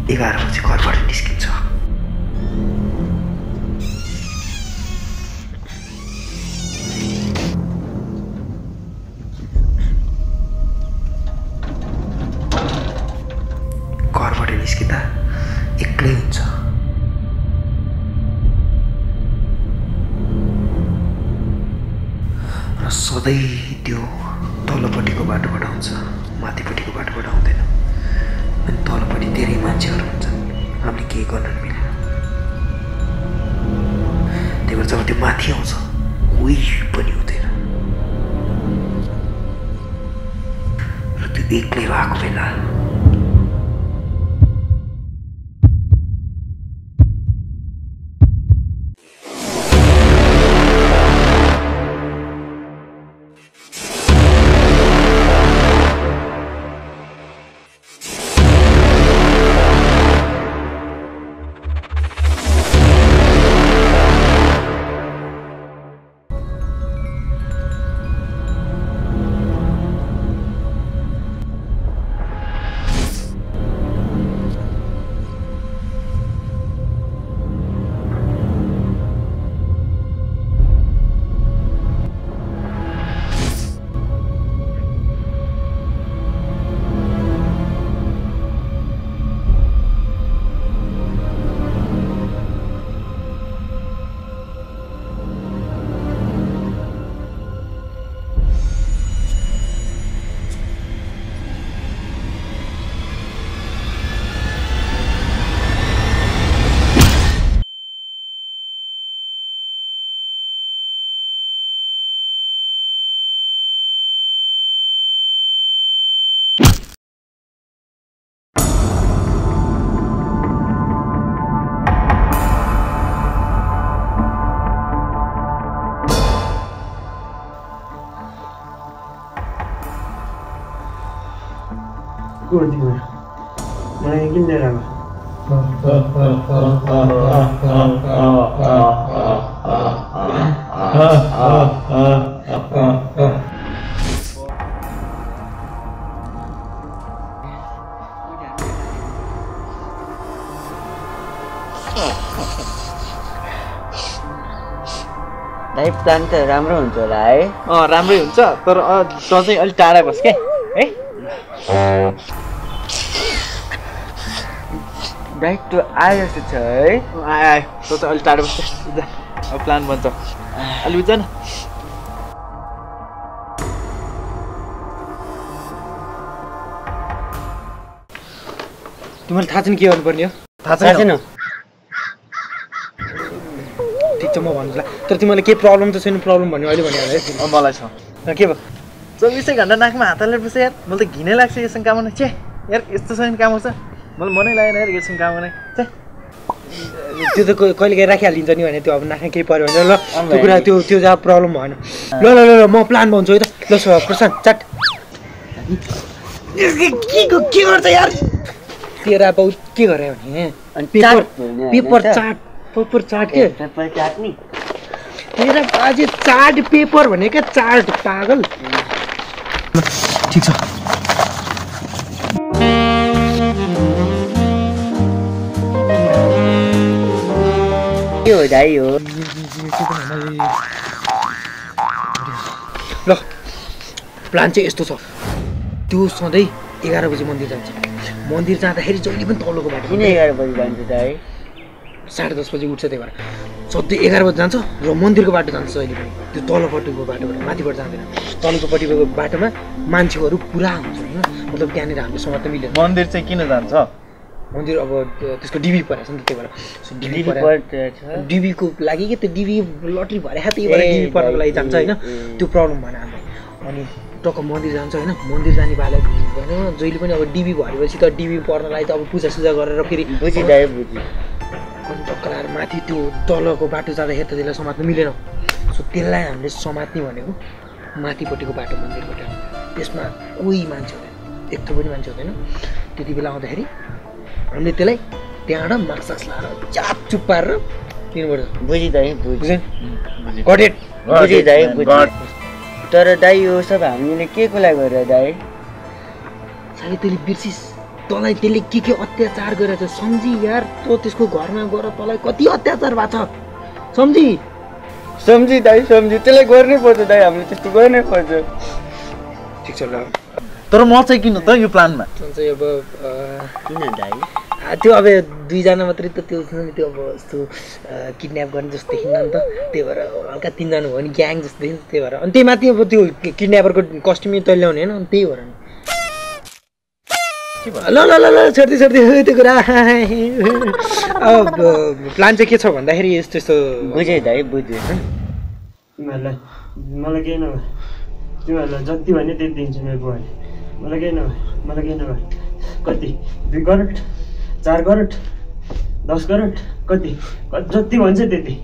11 बजे घरबाट निस्किन्छ। घरबाट निस्किँदा एक्लै हुन्छ। र सधैँ त्यो तल्लोपट्टिको बाटोबाट आउँछ, माथिपट्टिको बाटोबाट आउँदैन। अनि तलपट्टि धेरै मान्छेहरू हुन्छन्, हामीले केही गर्न मिलेन। त्यही भएर जब त्यो माथि आउँछ कोही पनि हुँदैन। र त्यो एक्लै भएको बेला मलाई किन दिएर दाइ प्लान त राम्रो हुन्छ होला है? राम्रै हुन्छ, तर त चाहिँ अलिक टाढा बस् के है? दाइ त्यो आयो जस्तो छ है? आयो त चाहिँ अलिक टाढा बस्। अब प्लान बन्छ अलि बुझ्छ न। तिमीलाई थाहा छैन के गर्नुपर्ने हो? थाहा छैन। ठिक छ म भन्छु ल, तर तिमीलाई के प्रब्लम त छैन? प्रब्लम भन्यो अहिले भन्यो है मलाई छ। के भयो? 24 घन्टा नाकमा हात हालेर बस्छ यार। मलाई त घिनै लाग्छ योसँग काम गर्न। छे यार यस्तो छैन काम गर्छ। मलाई मनै लागेन यार योसँग काम गर्ने। छे त्यो त कहिले काहीँ राखिहालिन्छ नि भने त्यो अब नाक्ने केही पऱ्यो भने ल त्यो कुरा त्यो जहाँ प्रब्लम भएन। ल ल ल म प्लान भन्छु है त। ल प्रशान्त चाट के गर्छ यार तेरा बाउ के गरे भने पेपर चाट के पेपर चाट्ने तेरा बाजे चाट पेपर भने क्या चाट पागल। ठिक छ के हो दाइ हो? ल प्लान चाहिँ यस्तो छ, त्यो सधैँ 11 बजी मन्दिर जान्छ। मन्दिर जाँदाखेरि जहिले पनि तल्लोको बाटो। किन 11 बजी जान्छ दाइ? 10:30 बजी उठ्छ, त्यही भएर सधैँ 11 बजी जान्छ र मन्दिरको बाटो जान्छ जहिले पनि। त्यो तल्लोपट्टिको बाटोबाट माथिबाट जाँदैन। तल्लोपट्टिको बाटोमा मान्छेहरू पुरा हुन्छ होइन, मतलब त्यहाँनिर हामीले समात्न मिल्दैन। मन्दिर चाहिँ किन जान्छ? मन्दिर अब त्यसको डिबी परेछ नि त, त्यही भएर डिबीको लागि के त्यो डिबी लटरी भरेको त्यही भएर डिबी पर्नको लागि जान्छ होइन। त्यो प्रब्लम भएन हामीलाई। अनि टक्क मन्दिर जान्छ होइन। मन्दिर जाने बालक होइन जहिले पनि अब डिबी भरेपछि त डिबी पर्नलाई त अब पूजासुजा गरेर फेरि बुझी दाइ बुझी टक्कर आएर माथि त्यो तलको बाटो जाँदाखेरि त त्यसलाई समात्नु मिलेन। सो त्यसलाई हामीले समात्ने भनेको माथिपट्टिको बाटो मन्दिरबाट। त्यसमा कोही मान्छे हुँदैन, एक पनि मान्छे हुँदैन। त्यति बेला आउँदाखेरि हामीले त्यसलाई त्यहाँबाट माक्स लाएर चापचुप पारेर दिनुपर्छ। बुझी दाइ बुझी गटेड बुझी दाइ बुझी। तर दाइ यो सब हामीले के को लागि गरेर दाइ? सायद तैँले बिर्सिस तँलाई त्यसले के अत्याचार गरेछ सम्झी यार। तँ त्यसको घरमा गएर तँलाई कति अत्याचार भएको छ सम्झी। सम्झी दाइ सम्झी, त्यसलाई गर्नै पर्छ दाइ, हामीले त्यस्तो गर्नै पर्छ। ठिक छ ल। तर म चाहिँ किन त यो प्लानमा चाहिँ अब किन दाइ? त्यो अब 2 जना मात्रै त त्यो त्यो अब यस्तो किडन्याप गर्ने जस्तो देखिन्न नि त, त्यही भएर हल्का 3 जना भयो भने ग्याङ जस्तो देखिन्छ। त्यही भएर अनि त्यही माथि अब त्यो किडन्यापरको कस्ट्युमै तैँले ल्याउने होइन, अनि त्यही भएर नि ल ल ल ल छोड्दै त्यो कुरा। अब प्लान चाहिँ के छ भन्दाखेरि यस्तो यस्तो बुझेँ दाइ बुझेँ। तिमीहरूलाई मलाई केही नभए, तिमीहरूलाई जति भने त्यति दिन्छु मेरो बुवाले। मलाई केही नभए कति 2 करोड 4 करोड 10 करोड कति जति भन्छ त्यति।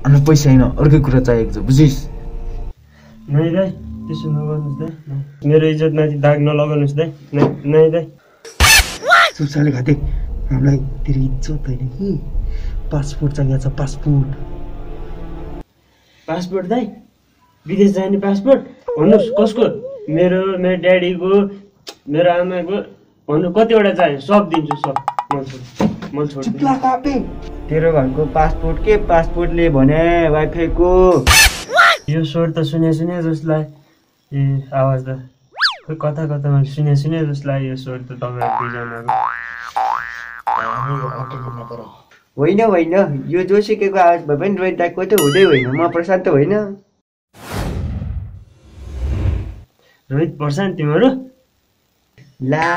अनि पैसा होइन अर्कै कुरा चाहिएको छ बुझिस्। नै दाइ त्यसो नगर्नुहोस् दाइ, मेरो इज्जतमाथि दाग नलगाउनुहोस् दाइ। नै दाइ सुसाले खाते हामीलाई तेरो इज्जत होइन कि पासपोर्ट चाहिएको छ। पासपोर्ट दाइ? विदेश जाने पासपोर्ट? भन्नुहोस् कसको? मेरो ड्याडीको, मेरो आमाको, भन्नु कतिवटा चाहियो सब दिन्छु सब। मन छोड तेरो घरको पासपोर्ट के पासपोर्टले भने वाइफाईको यो स्वर त सुने जस्तो लाग्यो। ए आवाज त खोइ कता सुने जस्तो लाग्यो यो स्वर त तपाईँहरू 2 जनाको। होइन यो जोसुकेको आवाज भए पनि रोहित दाइको त हुँदै होइन, म प्रशान्त त होइन। रोहित प्रशान्त तिमीहरू? ला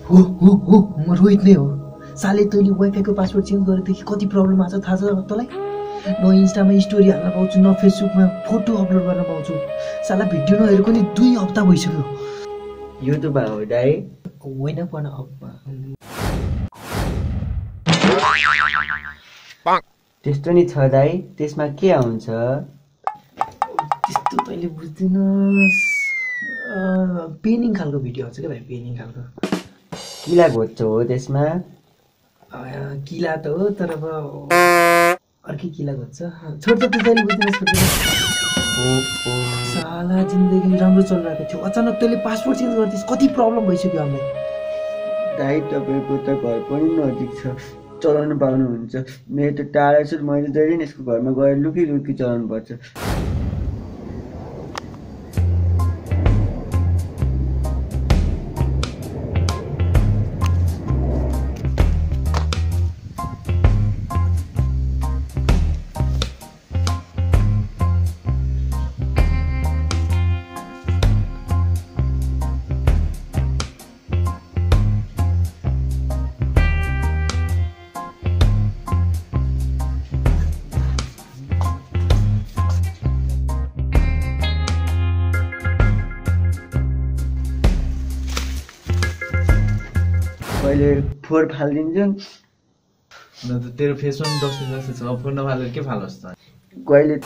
हो म रोहित नै हो। साले तैँले वाइफाईको पासवर्ड चेन्ज गरेदेखि कति प्रब्लम आएको छ थाहा छ तँलाई? न इन्स्टामा स्टोरी हाल्न पाउँछु, न फेसबुकमा फोटो अपलोड गर्न पाउँछु। साला भिडियो नहेरेको नि 2 हप्ता भइसक्यो। युट्युब हो दाइ? होइन पर्न त्यस्तो नि छ दाइ, त्यसमा के आउँछ? त्यस्तो तैँले बुझ्दैनस्। पेनिङ खालको भिडियो आउँछ क्या भाइ, पेनिङ खालको। किला घोज्छौ हो त्यसमा? किला त हो तर अब अर्कै किला घोज्छ। छोड्छ त्यो तैँले बुझ्दैनस्। साला जिन्दगी राम्रो चलिरहेको थियो, अचानक तैँले पासपोर्ट चेन्ज गर्दैछ, कति प्रब्लम भइसक्यो हामीलाई। दाइ तपाईँको त घर पनि नजिक छ, चलाउनु पाउनुहुन्छ। मेरो त टाढा छ, मैले जहिले यसको घरमा गएर लुकी चलाउनु पर्छ। पहिले फोहोर फालिदिन्छन्। न त तेरो फेसमा पनि डस्टिङ जस्तो छ, फोहोर नफालेर के फालोस् त? कहिले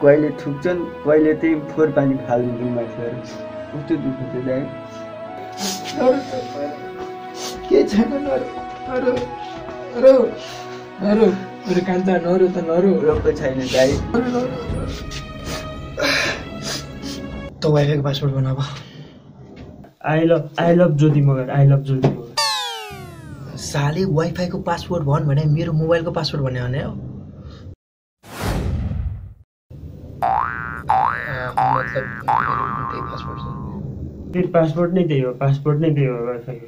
कहिले थुक्छन्, कहिले त्यही फोहोर पानी फालिदिन्छन् मान्छेहरू। कस्तो दुःख छ दाइ। के छैन नरो कान्छा, नरो त नरो। रोको छैन दाइ। त वाइफाईको पासवर्ड बनाब। I love Jyoti Magar, I love Jyoti Magar. साले वाइफाईको पासवर्ड भन् भने मेरो मोबाइलको पासवर्ड भने हो। तेरो पासपोर्ट नै त्यही हो, पासपोर्ट नै त्यही हो वाइफाईको।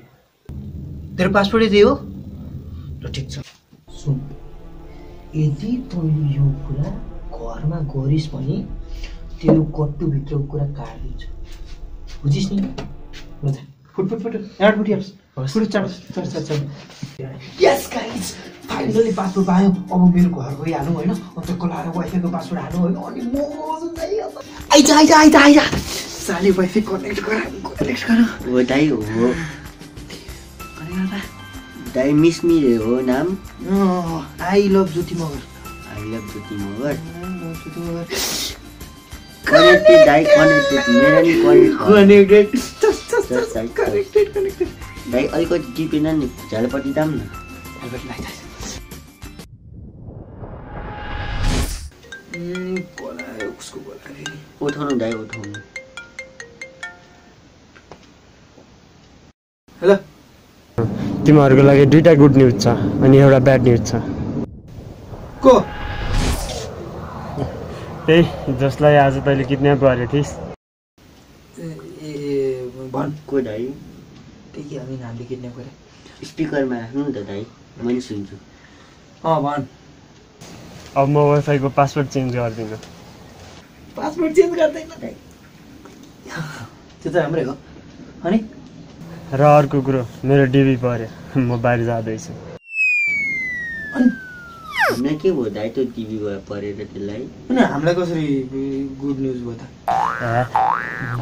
तेरो पासपोर्टै त्यही हो? ल ठिक छ, सुन यदि तैँले यो कुरा घरमा गरिस् भने तेरो गट्टुभित्रको कुरा काटिदिन्छु बुझिस् नि ल जा फुट यहाँ फुटिहाल्छ यस गाइस फाइनली पासवर्ड पायो अब मेरो घर गइहालौँ होइन अन्त कलाएर वाइफाईको पासवर्ड हाल्नु होइन अनि आइज साले वाइफाई कनेक्ट गर हो दाइ हो दाइ मिस मिरे हो नाम I love Jyoti Magar connected दाइ कनेक्टेड मेरो नि कनेक्टेड दाइ अलिकति टिपेन नि झ्यालपट्टि दाम न उठाउनु दाइ उठाउनु हेलो तिमीहरूको लागि दुईटा गुड न्युज छ अनि एउटा ब्याड न्युज छ को त्यही जसलाई आज तैँले किडन्याप गरेको थिइस् ए भन को दाइ त्यही हामी हामीले किडन्याप गरे स्पिकरमा राख्नु नि त दाइ मैले सुन्छु भन अब म वाइफाईको पासवर्ड चेन्ज गर्दिनँ पासवर्ड चेन्ज गर्दैन त्यो त राम्रै हो अनि र अर्को कुरो मेरो डिबी पर्यो म बाहिर जाँदैछु होइन के भयो दाइ त्यो टिभी भयो परेर त्यसलाई अनि हामीलाई कसरी गुड न्युज भयो त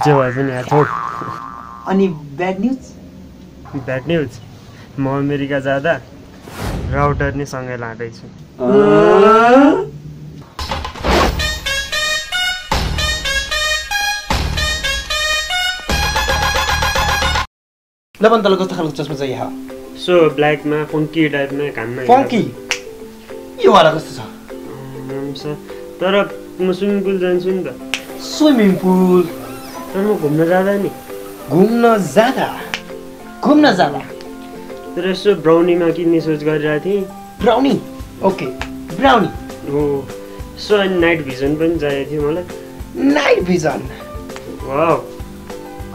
जे भए पनि यहाँ छोड अनि ब्याड न्युज ब्याड न्युज म अमेरिका जाँदा राउटर नै सँगै लाँदैछु ल भन तँलाई कस्तो खालको चस्मा चाहियो सो ब्ल्याकमा फङ्की टाइपमा घाममा फङ्की यो वाला कस्तो छ तर म स्विमिङ पुल जान्छु नि त स्विमिङ पुल तर म घुम्न जाँदा नि घुम्न जाँदा तर यसो ब्राउनीमा किन्ने सोच गरिरहेको थिएँ ब्राउनी ओके ब्राउनी हो सो अनि नाइट भिजन पनि चाहिएको थियो मलाई नाइट भिजन वाउ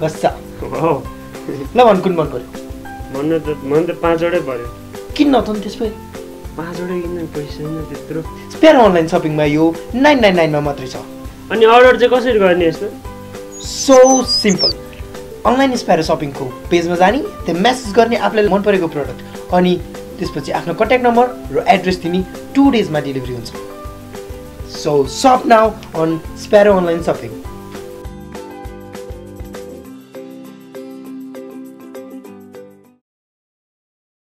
कस्ता वाउ ल भन कुन मन पर्यो मन त 5वटै पर्यो किन त नि त्यसपछि 5वटै किन्न पैसा छैन त्यत्रो स्पेयर अनलाइन सपिङमा यो 999 मा मात्रै छ अनि अर्डर चाहिँ कसरी गर्ने यसमा सो सिम्पल अनलाइन स्पेयर सपिङको पेजमा जाने त्यहाँ मेसेज गर्ने आफूलाई मन परेको प्रडक्ट अनि त्यसपछि आफ्नो कन्ट्याक्ट नम्बर र एड्रेस दिने 2 डेजमा डेलिभरी हुन्छ so shop now on spare online shopping